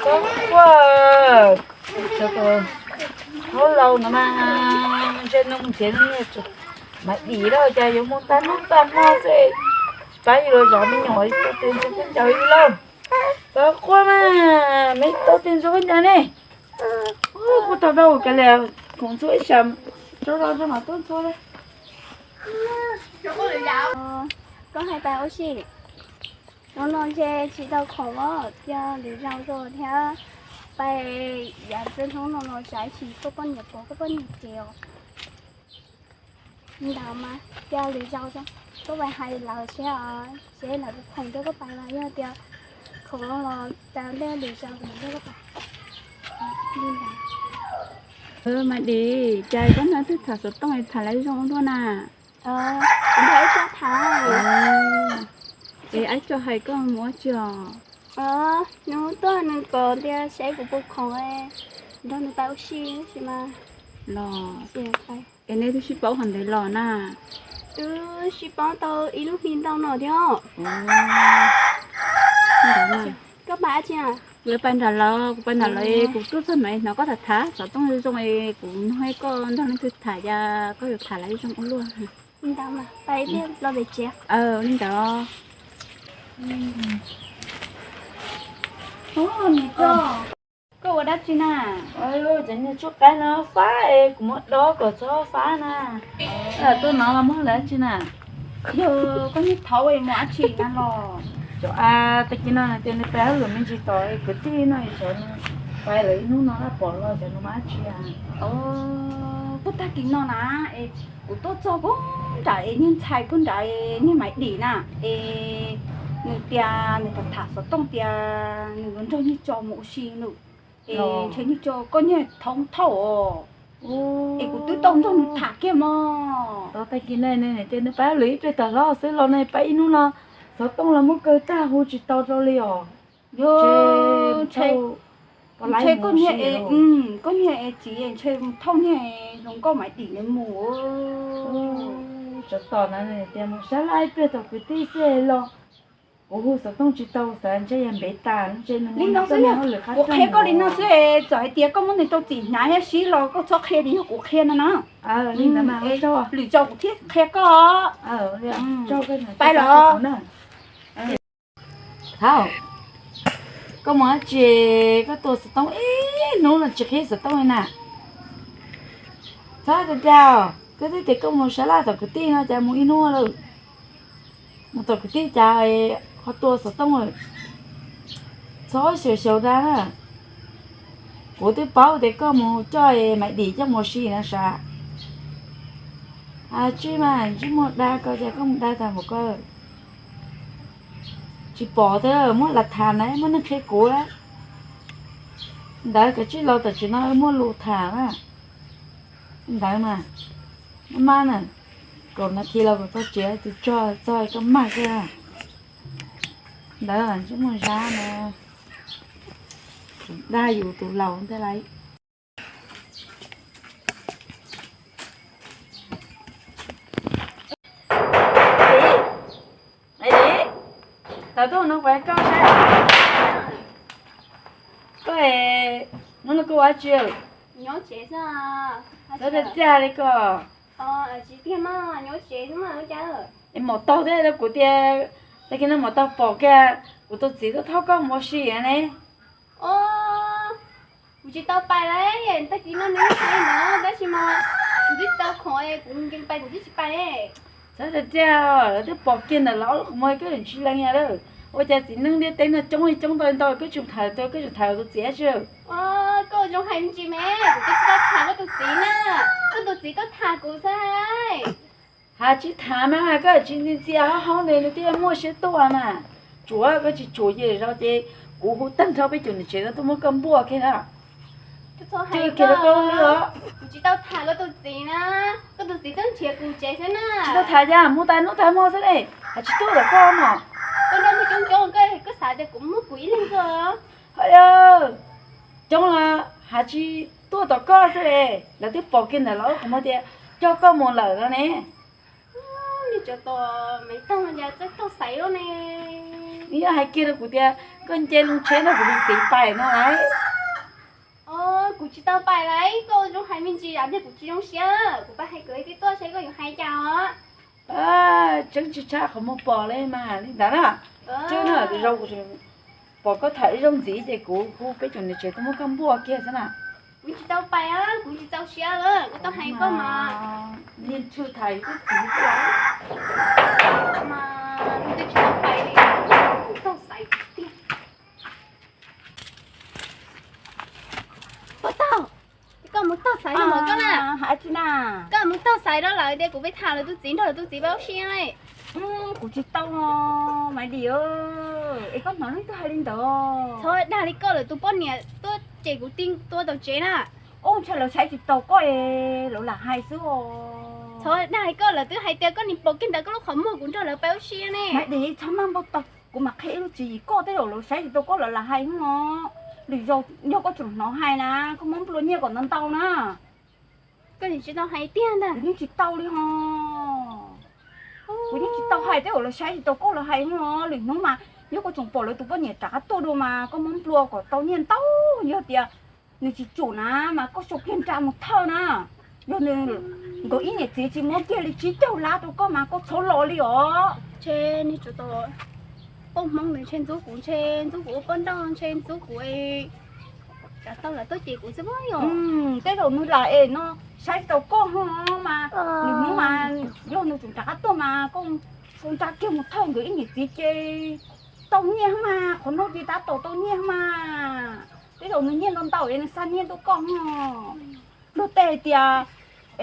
Ua, thaub laus no mas ntshe nug nrhiav nyiaj, Maiv Dim lawm cas yuav mus tag hnub tag hmo xwb, tsis pab yus los zov me nyuam, tau tes ntxuav khaub ncaws li lauj. Txhob quaj mas, me tau tes ntxuav khaub ncaws ne. Quaj tau rau kav liam khoom ntxhua ib sab, rau rau rau mam tuaj ntxhua li. Koj hais pais ua si, hnub no ntshe tsis tau khoom os, cia lwm zaus zoo thiab. Pais yav hnub no los xav tsis koj poj niam pom koj poj niam ces os. Ntawd mas cia lwm zaus zoo, koj pais hais lawv seb, seb lawv puas khoom thiab koj pais mas yog tias khoom los txaus ntej lwm zaus kuv mam nrog koj pais. Maiv Dim, cas koj nrog leej twg tham xov tooj tham lawv zoo ua luaj na? Kuv nrog Aib Tso tham. Es Aib Tso hais koj mus ua tsi os? Nws tuaj nws kom tias seb kuv puas khoom, nrog nws pais ua si tab sis mas los. Es neb twb sib paub qhov ntawd los na? Twb sib paub tau ib lub hli ntau no thiab. Koj pais dab tsi na? Kuv pais nram lawv, kuv pais nram lawv es kuv tuaj txog no hnov koj tham tham xov tooj zoo zoo es kuv nug koj nrog leej twg tham, cas koj yuav tham lawv zoo ua luaj. Li ntawd. Koj ua dab tsi na? Cov niag tshuaj qaib no fab es kuv muab dob kom txhob fab na. Tuaj no los muab lawv dab tsi na? Yog koj niag thaub es muaj dab tsi na los? Cov a tag kis no tias nws pais hauj lwm me ntsis tom kwv tij no es xyov nws pais lawm ib hnub no pom los xyov nws muaj dab tsi. Puag tag kis no na, es kuv tuaj txog puag nram es niag ntxhais puag nrad, niag Maiv Dim na, es nws tias nws tham tham xov tooj tias nws yuav nrog Nyiaj Tso mus ua si no. Es ntshe Nyiaj Tso koj niag thaub thauj os. Es kuv twb tau nrog nws tham kiag mog. Tag kis no nws tias nws pais hauj lwm ib pliag tom hlob xwb los no pais ib hnub no xov tooj los muab kaw tag hu tsis tau rau li os. Ntshe koj niag, koj niag es txiv ntshe thauj niag hluas nkauj Maiv Dim nws mus. Tsov tom no tias mus sab laj ib pliag tom kwv tij xwb los kuv hu xov tooj tsis tau, xav ntshe yog npev tas ntshe nws mus txog niag hauj lwm qab zog. Kuv qhia koj li no xwb, txawm hais tias koj muab nws rau txiv hnav thiab sib los koj txhob qhia li yog kuv qhia no na. Li ntawd mas lwm zaus kuv thiaj qhia koj. Pais los. Thaub, koj mus dab tsi, koj tua xov tooj ib hnub no tsis qhib xov tooj li na? Txhob dag dag, koj twb tias koj mus sab laj tom kwv tij no cas mus ib hnub lawm. Mus tom kwv tij cas ho tua xov tooj lawm? Txhob xyaum xyaum dag na. Kuv twb paub tias koj mus coj Maiv Dim coj mus ua si no sav. Tsis mas tsis muaj dag ko cas koj mus dag tag npaum ko. Tsis pom tias muaj lam tham na, muaj neeg qhia kuv. Ntawd kav tsij los tom tsev no muaj lus tham na. Ntawd mas, maj maj na, kaum nas this los kuv txog tsev, tus tsog txog koj mag xwb. Ntawd tsis muaj zab no, dag yus tus laus ntej lawm. Tawm tuaj no kuv hais koj saib. Koj, hnub no koj ua dab tsi? Nyob tsev xwb. Txhob dag dag li koj. Es maum taug thiab, kuv tias tag kis no maum taug pom kiag kuv tus txiv tuaj thauj koj mus ua si ne. Kuv tsis tau pais lawm, tag kis no nws yeej pais ntawd tab sis mas kuv twb tsis tau khoom, kuv nkees pais kuv twb tsis pais. Txhob dag dag, lawv twb pom kiag ntawm lawv ob lub qhov muag, koj tsis lees li lawm. Ua cas txiv neej ntiaj teb no coob li coob ntau li ntau, koj tsis tham, koj tsis tham tus txiv dab tsi? Koj zoo hais me ntsis me, kuv twb tsis tau tham koj tus txiv na. Koj tus txiv tuaj tham kuv xwb. Has tsis tham mas, koj tsis ntxias ntxias hauv hauv ntawd nws thiaj muaj siab tuaj mas. Tsuav koj tsis tsuav ces zog ces kuv hu tag nrho peb cov niam tsev no tuaj muab koj npuaj kiag na. Tsis tau tham koj tus txiv na, koj tus txiv twb nrhiav kuv tsev xwb na. Tsis tau tham cas, mus tas hnub tas hmo xwb ne, has tsis tuaj tom koj mog. Koj nrog luag coob coob, koj xav tias kuv muab kuv ib leeg xwb. Coob los has tsis tuaj tom koj xwb ne, lawv twb pom kiag ntawm lawv ob qhov muag tias coj koj mus lawm no ne. Nws cov tos me tag no cas txawj tau xaiv luaj ne. Nws yog hais kiag rau kuv tias Koj nce loo tsheb nrog kuv tus txiv pais no lauj. Kuv tsis tau pais lauj, koj zoo hais me ntsis yom, tiag kuv tsis zoo siab, kuv pab hais kwv tij tuaj seb koj yuav hais cas os. Tseeb tsis tshaj qhov muag pom li mas li ntawd na. Tseeb na, zoo pom koj tham ib zaug ntxiv ces kuv hu peb cov niam tsev tuaj muab koj npuaj kiag xwb na. Kuv tsis tau pais, kuv tsis txaus siab, koj tau hais koj mas. Niag tshwj tham tub txiv mas, twb tsis tau pais li, kuv taug xaiv tiag. Pov tau, koj mus taug xaiv no mas koj na. Koj mus taug xaiv rau lawv tias kuv peb tham lawv tus txiv nrog lawv tus txiv pab ua si li. Kuv tsis tau, Maiv Dim, es koj hnov leej twg hais li ntawd? Txhob dag li koj, lawv tus poj niam tuaj cem kuv tij tua tom tsev na. Ub, ntshai lawv saib tsis taus koj es lawv lam hais xwb os. Txhob dag li koj, lawv twb hais tias koj nim pom kiag ntawd koj lub qhov muag kuv nrog lawv pab ua si ne. Maiv Dim, txhob maj npau taws, kuv mam qhia ib lub tswv yim koj, tej zaum lawv saib tsis taus koj lawv lam hais no. Lwm zaus yog koj tseem hnov hais na, koj muab nplua nyiaj kom ntau ntau na. Koj tsis tau hais tiag ntag. Kuv yeej tsis tau li ho. Kuv yeej tsis tau hais, tej zaum lawv saib tsis taus koj lawv hais no. Lwm hnub mas yog koj tseem pom lawv tus poj niam rov qab tuaj dua mas koj muab nplua kom tau nyiaj ntau. Yog tias nws tsis tsum na mas koj sau kiag nra mus thawj na. Yog nws, nkawd ib niam txiv tsis muab kiag li tsib caug lab rau koj mas koj txhob los li os. Ntshe niag tsov tom poj Hmoob ntawd ntshe ntxub kuv, ntshe ntxub kuv ua poj nrauj, ntshe ntxub kuv, rov tau lawv tuaj cem kuv xwb os. Tej zaum nws lam es no saib tsis taus koj ho mas, lwm hnub mas yog nws tseem rov qab tuaj mas koj sau nra kiag mus thawj nkawd ib niam txiv ces tau nyiaj mas, qhov no ces tab tom tau nyiaj mas. Tej zaum nws nyiaj ntau ntau es nws xa nyiaj tuaj koj ho. Luag tej hais tias,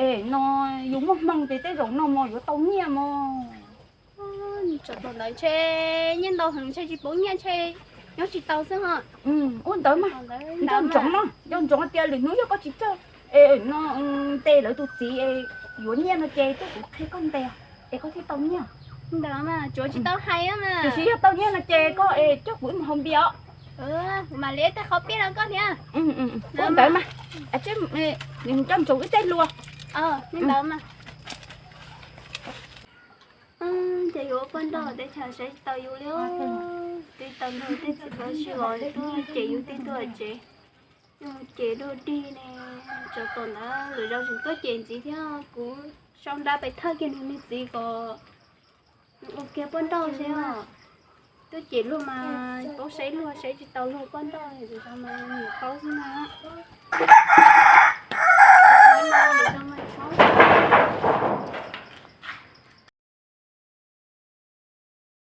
es no yus muaj hmoo ces tej zaum no mos yuav tau nyiaj mos. Tsov tom ntawd ntshe nyiaj ntau heev, ntshe tsis poob nyiaj, ntshe nyob tsis tau xwb ho. Ua ntawd mas, nco ntsoov no, nco ntsoov tias lwm hnub yog koj tsis txawj es no ntes lawv tus txiv es yuav nyiaj no ces tuaj kuv qhia koj ntes es koj thiaj tau nyiaj. Ntawd mas tsuav tsis tau hais mas. Tiam sis yog tau nyiaj no ces koj es coj kuv wb mus haus npias os. Kuv mam li tej qhov piaj rau koj thiab. Ua ntawd mas, nco ntsoov wb tej lus. Li ntawd mas. Ces yuav ua poj nrauj teb chaws saib tsis tau yus li. Twb tau nrog tej txiv pab sib os tuaj cem yus tij tuaj tsev, ces dua dig ne. Tsov tom ntawd lwm zaus tseem tuaj cem ntxiv thiab, kuv sau nra pes thawj kiag nws niag txiv kom ua kiag poj nrauj seb os. Tuaj cem luag mas paub saib luag, saib tsis tau luag poj nrauj, lwm zaus mas niam paub xwb na. Lwm zaus mas paub.